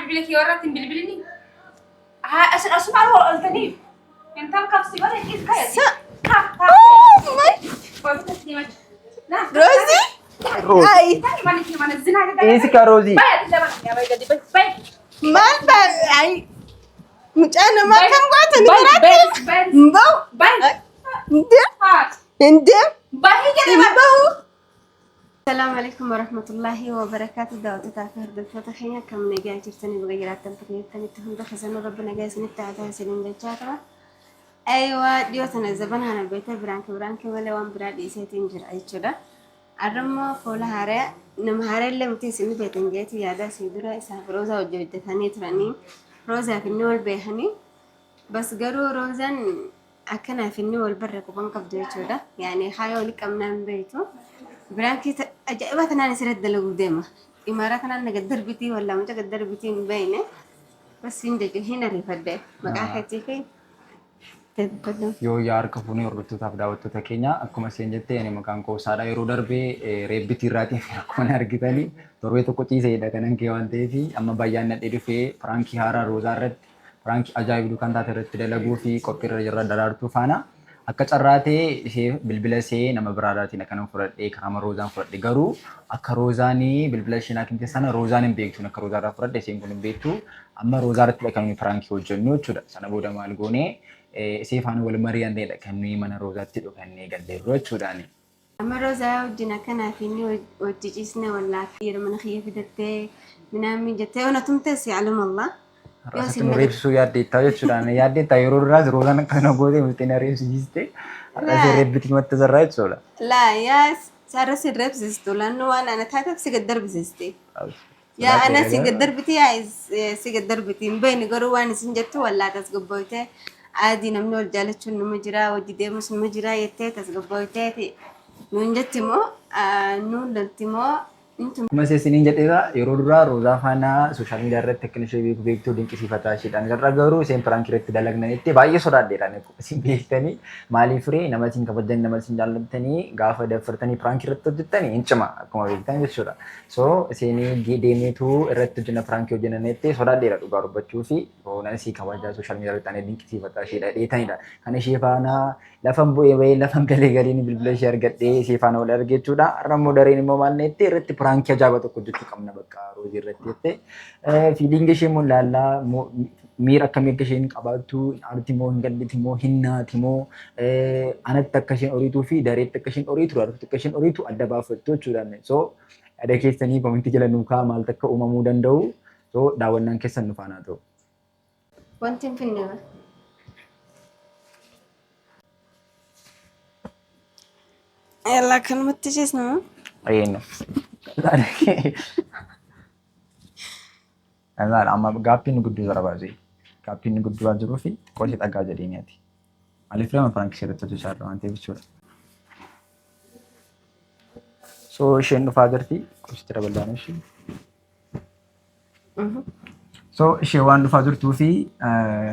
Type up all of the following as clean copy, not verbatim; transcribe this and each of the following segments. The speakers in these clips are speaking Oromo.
Bilbila kee warratti hin bilbilini. Haa asin asuma ol oltanii. Intal kafsi bara qis kaya. Sa Kaf kaf. Oh my Rozi? Ay Dhiisi ka Roozii. Maal ba ay mucaa namaa kam goota ni biraatti hin bahu. Hin hin deem hin bahu. Assalamu alaikum warahmatullahi wabarakatuh. Daawwattoota fi hordoftoota keenya akkam nagaa jirtanii baga jiraattan bakka jirtanitti hunda keessanuu rabbi nagaa isinitti haa ta'u isiniin jechaa tura. Aywa dhiyoo tana zabana kana beekta biraanki biraanki malee waan biraa dhiiseetiin jira jechuudha. Arrammoo fuula haaraa nama haaraa illee miti isin beektan jeetii yaada asii dura isaaf Roozaa hojii hojjetanii turanii Roozaaf inni wal beekanii bas garuu Roozaan akkanaaf inni wal barre quban qabdu jechuudha. Yaani haaya wali qabnaa hin beektu. Biraankii ajaa'ibaa tanaan isirratti dalaguuf deema. Imaaraa tanaan na gad darbitii wallaa muca gad darbitii hin beekne. Bas hin jechu hin ariifadhe maqaa keetii fi Yoo yaa harka fuunee hordoftootaaf daawwattoota keenya akkuma isheen jette ani maqaan koo Saadhaa yeroo darbe reebbitii irraatii fi akkuma argitanii torbee tokko ciiseedha kanan kee waan ta'eef amma baay'aan nadhee dhufee piraankii haaraa roozaa irratti piraankii ajaa'ibduu kan taate irratti dalaguu fi qophiirra jirra daraartuu faana akka carraa ta'e ishee bilbila ishee nama biraarraatiin akkanan fudhadhee karaama roozaan fudhadhe garuu akka roozaanii bilbila ishee naa kennite sana roozaan hin beektu akka roozaarraa fudhadhe isheen kun hin beektu Amma Roozaa irrattidha kan nuyi piraankii hojjennu jechuudha. Sana booda maal goone isee faana wal mari'anneedha kan nuyi mana Roozaatti dhokannee galleerru jechuudhaani. Amma Roozaa wajjin akkanaa fi inni wajji ciisne wallaa yeroo mana kiyya fidattee minaamin jettee yoo na tumtes ya'lamu Allah. Har'a asitti nu reebsisuu yaaddeettaa jechuudhaan yaaddeettaa yeroo duraas Roozaan akkana gootee murtee na reebsisiiste har'a ishee reebbitii matta sarraa jechuudha. Laa yaa sarara si reebsistu laannoo waan ana taateef si gad darbisisti. Yaa ana si gad darbiti yaa si gad darbiti hin beekne garuu waan isin jettu wallaa tasgabboyte aadii namni wal jaalachuun numa jira wajji deemus numa jira jettee tasgabboyteeti nuun jetti moo nuun lolti moo intu Akkuma ishee isiniin jedheera yeroo duraa Roozaa faana sooshaal miidiyaa irratti akkan ishee beeku beektuu dinqisiifataa isheedhaan. Har'a garuu isheen piraankii irratti dalagna jettee baay'ee sodaadheedhaan akkuma isin beektanii maaliif ree nama isin kabajan nama isin jaallattanii gaafa daffartanii piraankii irratti hojjettanii hin cima akkuma beektan jechuudha. So isheen deemeetu irratti hojjenna piraankii hojjenna jettee sodaadheera dhugaa dubbachuu fi nan isii kabajaa sooshaal miidiyaa irratti ani dinqisiifadha isheedha dheetanidha. Kan ishee faana lafan bu'ee bahee lafan galee galiin bilbila ishee argadhee ishee faana wal arge jechuudha. Har'a immoo dareen immoo maal jettee irratti piraankii ajaa'ibaa tokko hojjechuu qabna bakka roozii irratti jettee. Fiiliingi ishee immoo ilaallaa miira akkamii akka isheen qabaattu aarti moo hin galliti moo hin naati moo anatti akka isheen oriituu fi dareetti akka isheen oriitu raartutti akka isheen oriitu adda baafattu jechuudha. So yaada keessanii komentii jala nuu kaa'aa maaltu akka uumamuu danda'u. So daawwannaan keessan nu faana haa ta'u. Wanti hin finne bara. Yallaa akkanumatti ciisna moo? Eenyu. Ilaala amma gaappiin nu gidduu jira baasee. Gaappiin nu gidduu waan jiruu fi xiqqoo ishee dhagaa jedhee nyaati. Maaliif lama piraank ishee irratti hojjechaa jirra waan ta'eef jechuudha. So isheen dhufaa jirti. Qositti daballaan ishee. So ishee waan dhufaa jirtuu fi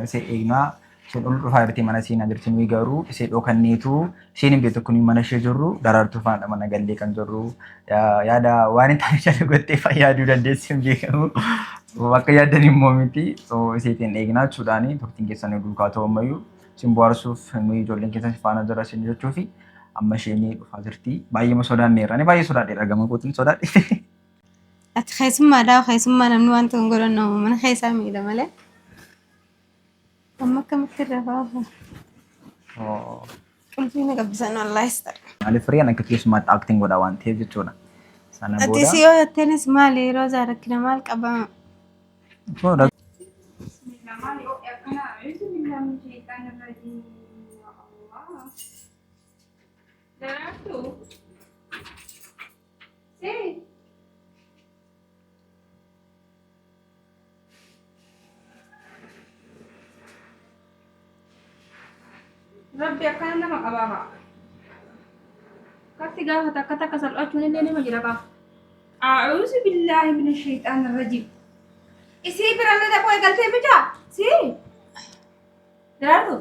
ishee eegnaa isheen ol dhufaa jirti mana seenaa jirti nuyi garuu ishee dhokanneetu isheen hin beektu kun mana ishee jirru daraartuu faana mana gallee kan jirru yaada waan hin taane jala gottee fayyaduu dandeessi hin beekamu. Akka yaaddan immoo miti so isheetiin eegnaa jechuudhaani turtiin keessan nu duukaa ta'u ammayyuu isin bohaarsuuf nuyi ijoolleen keessan faana jira isin jechuu fi amma isheen dhufaa jirti baay'ee sodaanneerra ani baay'ee sodaadheera gama kootiin sodaadhe. Ati keessummaadhaa keessummaa namni waan tokko hin godhannu mana keessaa miidha malee. Amma akkamitti irra faafa? Qulfii na qabbisan wallaahi star. Maaliif fireen akka keessummaatti acting godha waan ta'eef jechuudha. Sana Ati booda si yoo jetteenis maali yeroo isaa rakkina maal qaba? booda Bismillah maali ho'i akkanaa? Bismillah min shayxaan irrajiim. Ya Allah. Daraartuu. Si. Rabbi akkana nama qabaa haa. Akkatti gaafa takka takka salphachuun illee nama jira kaa. A'uuzu billaahi mina shayxaan rajiim. Isii birallee dhaquu eegaltee micaa? Sii? Daraartu?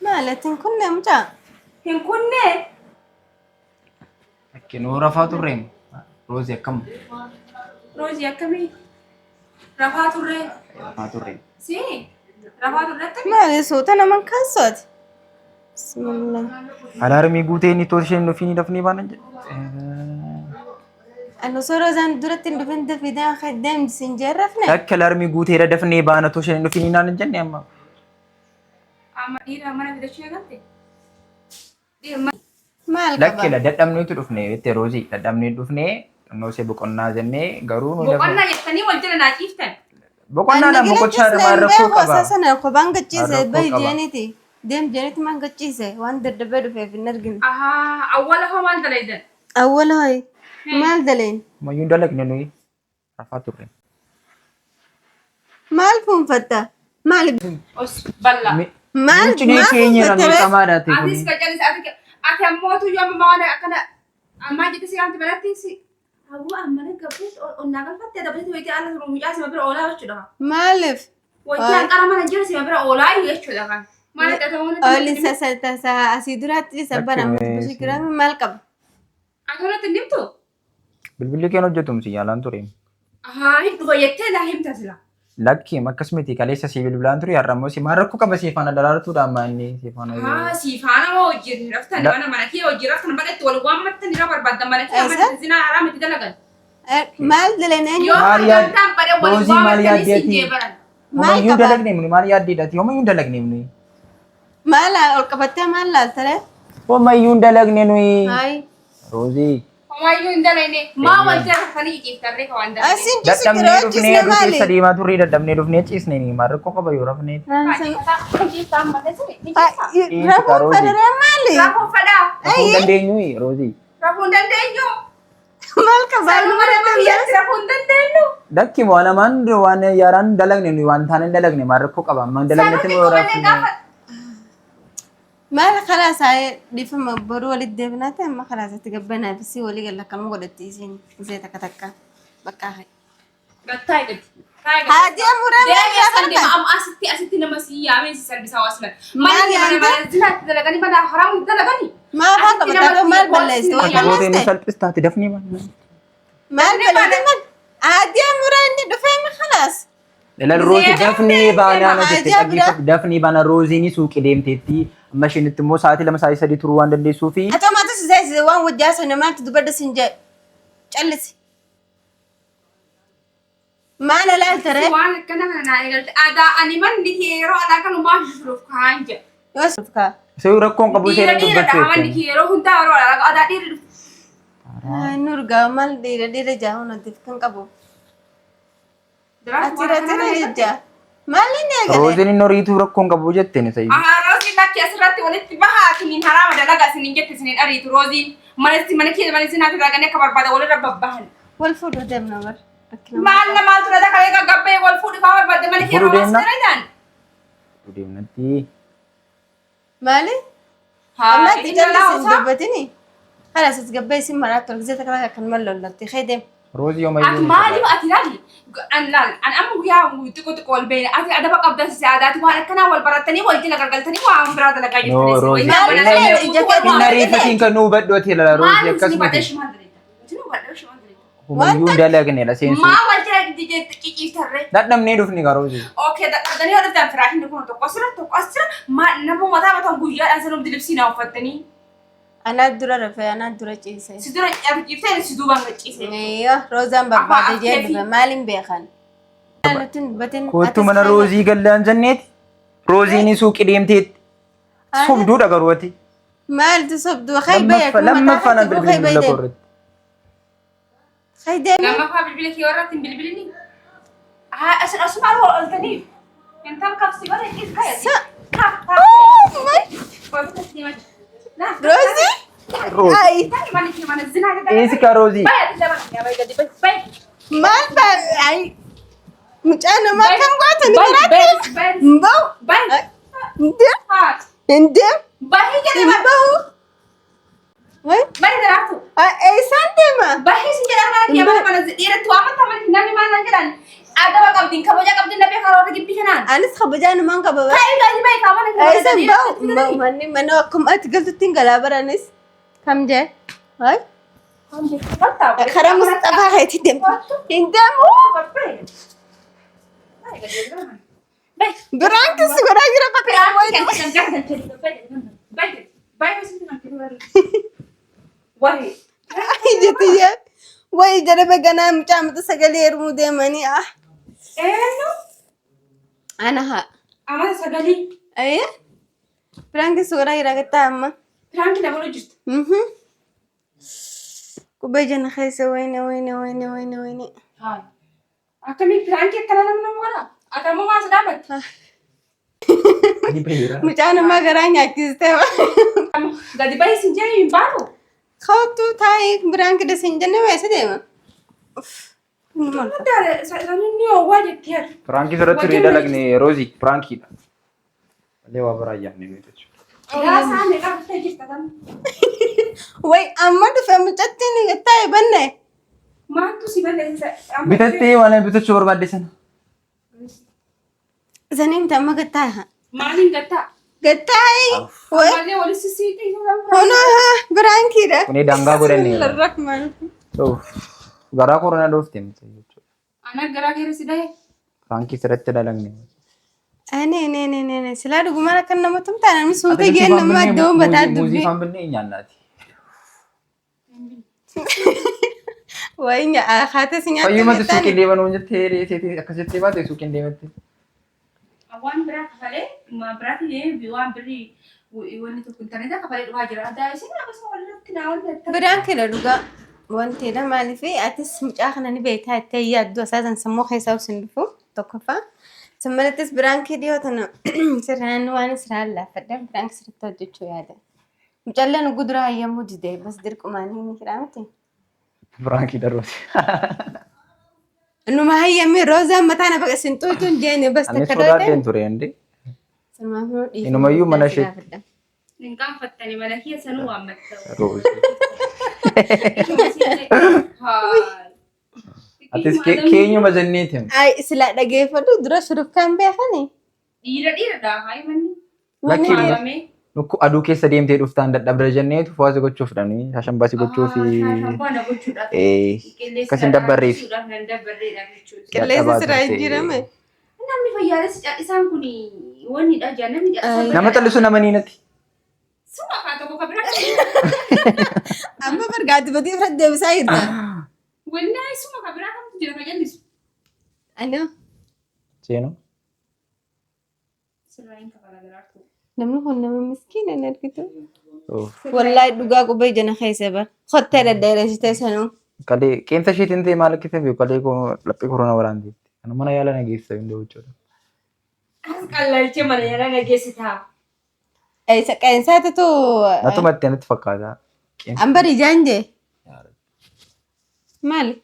Maali ati hin kunne mucaa? Hin kunnee? Lakkii nuu rafaa turreem. Roozii akkam? Roozii akkamii? Rafaa turre. Rafaa turre. Si rafaa turretti. Maali suuta naman kaassooti? Bismillah. Alaarmii guutee inni toos isheen dhufiin dafnee baana jedhe. Ani osoo Roozaan duratti hin dhufin dafii deemsi hin jeerrafne. Akka alaarmii guuteera dafnee baana too isheen dhufiin naan hin jenne amma. Amma dhiira mana fidachuu eegalte. Maal qaba? Lakkila dadhabneetu dhufne jette Roozii dadhabnee dhufne xinnoo ishee boqonnaa jennee garuu nu dafne. Boqonnaa jettanii wal jala naa ciiftan. Boqonnaadhaan boqochaadha maal rakkoo qaba? Sana kophaan gachiise Rakkoo bahi qaba. jeeniiti. Deem jeeniiti maan gachiise waan daddabee dhufeef hin argine. Ahaa awwaala hoo maal dalaydan? Awwala hoyi maal daleen? Mayyuun dalagne nuyi rafaa turre. Maal fuunfatta? Maal Os bal'aa. maal Miccinee maal keenya irra fuunfatta? beekamaadha ta'e Atis kun. ka jalisa ati ati ammoo tuyyuu amma waan akkana ammaa jette si qaamti banatti si. Hawwa amma gabbee onnaa galfatte dabalati wayitii ala turu mucaa sima bira oolaa jechuudha. Maaliif? Wayitii hanqara mana jira sima bira oolaa jechuudha kan. Maal itti ta'uu Oolin sasa asii duraatti isa bara Lakkii amma kiraama maal qaba? Ati wanti hin himtu? Bilbilli keen hojjetumsi yaalaan ture. Ahaa hin dhufa jettee laa himta sila. Lakki akkas miti kaleessa si bilbilaan ture har'a immoo si maal rakkoo qaba si faana daraartuudha amma inni si faana. Ahaa si faana moo hojii raftan mana mana kee hojii raftan mana itti wal waammattan irra barbaaddan mana kee mana zinaa haraam itti dalagan. Maal daleen eenyu? Yoo Maal yaad- hangamtaan badee wal Roozii maal waammattanii siin yaaddeeti? jeebaran. Maal Homayyuu qaba? dalagne nuyi maal yaaddeedhaati homayyuu dalagne nuyi. Maal ol qabattee maal laaltare? Homayyuu dalagne nuyi. Hayi. Roozii. Homayyuu hin dalagne maa wal jala raftanii ciiftarree ka waan dalagne. Asiin ciisi Dadhabnee jira dhufnee hojjisne aduu maali? keessa deemaa turre dadhabnee dhufnee ciisne ni maal rakkoo qaba yoo rafnee. Rafuun fadharee maali? Rafuun fadhaa. Rafuu hin dandeenyu Roozii. Rafuu hin dandeenyu. Maal qaba? Sanuma nama biyyatti rafuu hin dandeenyu. Lakki waan hamaan waan yaaraan dalagne nuyi waan taane hin dalagne maal rakkoo qaba amma hin dalagnetti Sanuma immoo xiqqoo malee rafne. gaafa Maal khalaas haye dhiifama boruu walitti deebinaa ta'e amma khalaas itti gabbanaa fi si walii galla akkanuma godhatti isiin isee takka takka bakka haye. Gattaa gadi. Haa deemuu Deemee san deema maal amma asitti asitti nama si yaamee si salbisaa waa siman. Maal Mana yaamte? mana zinaatti dalaganii mana haraam dalaganii. Maal afaan qabataa maal balleessite? Way Ati gootee nu balleessite? salphistaati dafnee maal. Maal balleessite maal? Haa deemuu inni dhufee mi khalaas? Ilal Roozii dafnee baanaa na jette Ajaa bira. dhaggeeffadhu dafnee baanaa Rooziin suuqii deemteetti amma isheen itti immoo sa'aatii 2 sa'aatii 3 turuu waan dandeessuu fi Ati maatu si seesise waan wajjaa sana maaltu dubbadda sin jedhe callisi. Maal ilaalta ree? Waan akkana kana naa eegalte aadaa ani manni kee yeroo alaa kanumaa shuruuf kaa'an jedha. Yoos kaa. Isa rakkoon qabu Dhiira isheen dhiira dubbachuu dha manni jettee. kee yeroo hundaa yeroo alaa aadaa dhiirri dhufu. Nurgaa maal dhiira dhiira jaa hunatiif kan qabu. Daraartuu Ati waan akkana ratira kana eegalte. jaa. Maal inni eegale? Rooziin inni horiituu rakkoon qabu jetteen isa iyyuu. Ahaa Rooziin lakki asirratti walitti bahaa isiniin haraama dalagaa isiniin jette isiniin ariitu Rooziin manatti mana kee mana isin haati dalaganii akka barbaada walirra babbahan. Wal fuudhuu deemna bar. Maal namaa tura kalee gaggabbee wal fuudhu faa barbaadde mana kee Fuudhuu yeroo deemna? as jira Deemnatti. Maali? Haa Amma ati inni callisi hin lolaa dubbatini. Khalaas as gabbee isin maraatti ol gisee takka kan mal lollatti. Khee deem. Roozii yooma Ati maaliif ati laali an laal an amma guyyaa xiqqoo xiqqoo wal beekna ati adaba qabdan si aadaati waan akkanaa wal barattanii wal jala gargaltanii waan biraa dalagaa No, jirtanii si Roozii. wayyaa mana Maal lamee ija guutuu wal kee Inni waamtanii ariifatiin kan nu hubadhu ati ilala Roozii maal isin akkas hubadhe miti. shimaan dalagaa isin hubadhe shimaan dalagaa Homayyuu dalagnedha seensuu. maa wal jala ciciiftarree Dadhabnee dhufni gaa Roozii. Okay, dadhabdanii yoo dhuftan firaashinni kun tokko asirra tokko asirra maal nama mataa mataan guyyaadhaan sanumti libsii naa uffattanii Anaa dura rafee anaa dura ciise. si dura ciiftee si duubaan gachiise. Iyo Roozaan barbaade Afaan jee afkeefi. dhufe maaliin beekan? Nuti hin dubbatin. Kottu mana Roozii gallaan jenneeti. Rooziin suuqii deemteetti. Sobduudha garuu ati. Maaltu sobduu? Khee bayya. Lammaffaa naan bilbilin Khee bilbila deem. korretti. Khee deem. Lammaffaa bilbila kee warratti hin bilbilini. Haa asin asuma ol oltanii. Intal kabsi bara is kaya. Sa- Kaf kaf. Oh my. Roozii? Roozii. Ay. Eessi kaa Roozii? Maal ba- ay. Mucaa namaa kam gootani biraatti? Hin bahu. Hin deem. Hin deem. Hin bahu. Way. Eessaan deema? Anis kabajaa namaan qaba. Eessa hin bahu? Hin bahu. Manni mana akkuma ati galtutti hin galaa baranis. Kam jee? Way. Karaa Mustafaa keetii deemtu. Hin deemu. galchee baay'ee baay'ee sitti kan kennu wahi. Ijatti yaa. Wayi jara baganaa mucaa mata sagalee heerumuu deemanii ah. Eenyu Ana haa. amata sagalii Ayya. Piraanki suuraa jira gattaa amma. piraanki nama hojjetu. Qubee jana keessa wayne wayne wayne wayne wayne. Akkamii piraanki akkana nama nama godha? Ati ammoo maas dhaabatte? Ani baheera. Mucaa namaa garaa nyaachistee. Gadi bahi sin jedhee hin baatu. Kootu taa'ee piraanki dhas hin jenne weessa deema. Namni oowwaa jettee har'a. Piraankii sirratti turee dalagne Roozii piraankiidha. Malee waa biraa ayyaanne beektu jechuudha. Yaa isaa meeqa bittee jirta tan? Wayi amma dhufe mucattiin taa'e banne. Maaltu si balleessa? Bitattee waan bitachuu barbaadde sana. Saniin amma gattaa. Maaliin gattaa? Gattaa'e. Wayi. Malee walitti sissiiqee Hono piraankiidha. Kuni daangaa godhanne. Bismillahirrahmanirrahim. Garaa koronaa dhoofte miti jechuudha. Ana garaa keessa si dhahe. Piraankii sirratti dalagne. Ani ne ne ne ne silaa dhugumaan akka nama tumtaa namni suuta geen nama adda uummataa Muuzii dubbii. faan binnee nyaannaati. Wayi haata si nyaata Fayyumatti suuqiin deeman oon jettee reeteetii akkasitti baate suuqiin deematte. Waan biraa kafalee waan biraatti deemee waan birrii wanni tokko intarneetaa kafalee dhufaa jira. Addaa isin akkasuma walirratti naa wanti akka. Piraankiidha dhugaa. Wantiidha maaliif atis mucaa kana ni beektaa itti yaaddu asaasan sammuu keessaa sin dhufu tokkoffaa. Sammalattis piraankii dhiyoo tana sirnaan waan siraan laaffadhe piraankii sirriitti hojjechuu yaada. Mucaalleen guduraa hayyamuu dide bas dirqumaan ni jira miti. Piraankii darbuuti. Numa hayyamee roozaan mataa na baqa sin xuuxuun jeene bas Anis takka sodaadheen ture andi. Inumayyuu mana ishee- Hin qaanfattani mana keessa nu waammatta. Roozii. Atis keenyuma jenneeti. Ay silaa dhageeffadhu dura shurufkaan beekani. Dhiira dhiiradha haa manni. Lakki Waamamee. Nukku aduu keessa deemtee dhuftaan dadhabda jenneetu fuwaasi gochuuf dhani shashambaasi gochuuf Shaashambaa na gochuudhaaf. akkas hin dabbarreef. Nan dabbarreedhaaf jechuudha. Qilleensa siraa hin jirame. Namni fayyaalessi callisaan kun wannidha jaa namni callisaan. Nama callisu nama niinatti. Suma haa tokko kan biraa. Amma bargaatti badii irra deebisaa jirta. Wallaahi suma kan biraa kamtu jira kan jallisu. Anoo Seenuu. Sirraa hin kafala garaartu. namni kun nama miskiina hin argitu. Wallaahi dhugaa qubee jana keessa bar. Kottee dhadheeressitee sanuu. Kalee qeensa isheetiin ta'e maal akka ta'e beeku kalee laphee koronaa waraanteetti. Kana mana yaala na geessa hin jechuudha. As qallalchee mana yaala na geessitaa. Isa qeensaatitu Natumatti anatti fakkaata. ambar ijaan jee maali?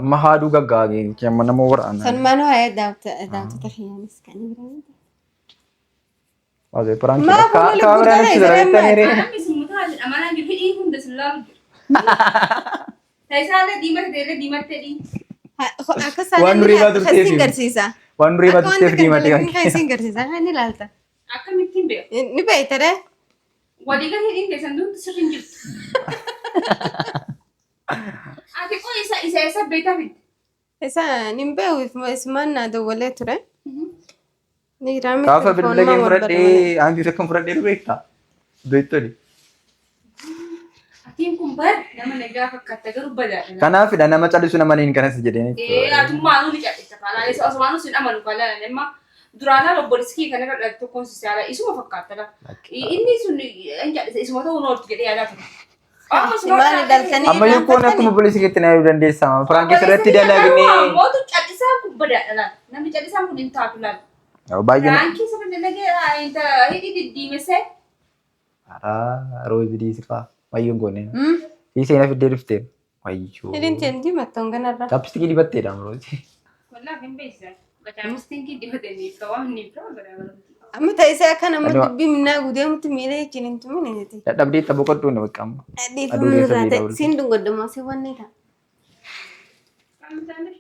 Amma haaduu gaggaagee amma nama waraana. Sanumaanuu haa daawwattoota kiyyaanis kan biraa. Waazee piraanki. Maa kun waliin Kaameraan guddaa itti jira isa jettanii ree. Namni sun mutaa jedha manaa jiru hidhii hunda sin laalu jira. Taayisaallee diimatte illee diimatte dhii. Akka Waan durii isaan baatu isin ta'eef. garsiisa. Waan durii Akka baatu wanta ta'eef diimattee kan kan isin garsiisa. Kan ilaalta. Akkamittiin beeku? Ni beekta dee? Waliigal hidhiin keessan duutu sirri hin jirtu. Ati qoy isa isa eessa beektaa fidde? Isa nin beeku isumaan naa dawwalee ture. Ni jira miti Gaafa bilbila telefoonuma kee wal barbaada. fudhadhee hangi tokko fudhadhee beektaa? Beektoni. Atiin kun bar nama nagaa fakkaatta garuu badaadha. Kanaafidha nama callisu nama niin kanas jedheen. Ee atummaa nu ni cal'isa kalaa isa osumaanuu sin amanu kalaa nama duraanaa obboleessi kee kana irra dhalate tokkoon si saala isuma fakkaata la. Inni sun hin cal'isa isuma ta'uu nooltu jedhee yaadaa ture. Amma sun Maali dhaltanii Ammayyuu kun akkuma obboleessi keetti na yaaduu dandeessa. Firaankii sirratti dalagnee. Mootu cal'isaan kun badaadha laal. Namni cal'isaan kun hin taatu laal. Baay'ee. Firaankii sirra dalagee hidhi diddiimessee. Araa roozii dhiisifaa. Wayyuun goonee. Dhiisee na fiddee dhuftee. Wayyuu. Hidhiin teen diimattoon kanarra. Chapstikii dibatteedha roozii. Wallahi hin beeksisan. Qacaamistiin dibatanii ka waan hin biraa garaa Amma ta'isee akka nama Adoo- dubbii minnaa gudeemutti miila jechuun hin tumine jetti. Dadhabdee itti boqodduun bakka amma. Aduu Dhiifama keessa nurraa beela ta'e oolti. siin dungoddamoo si wanni ta'a. Qaamni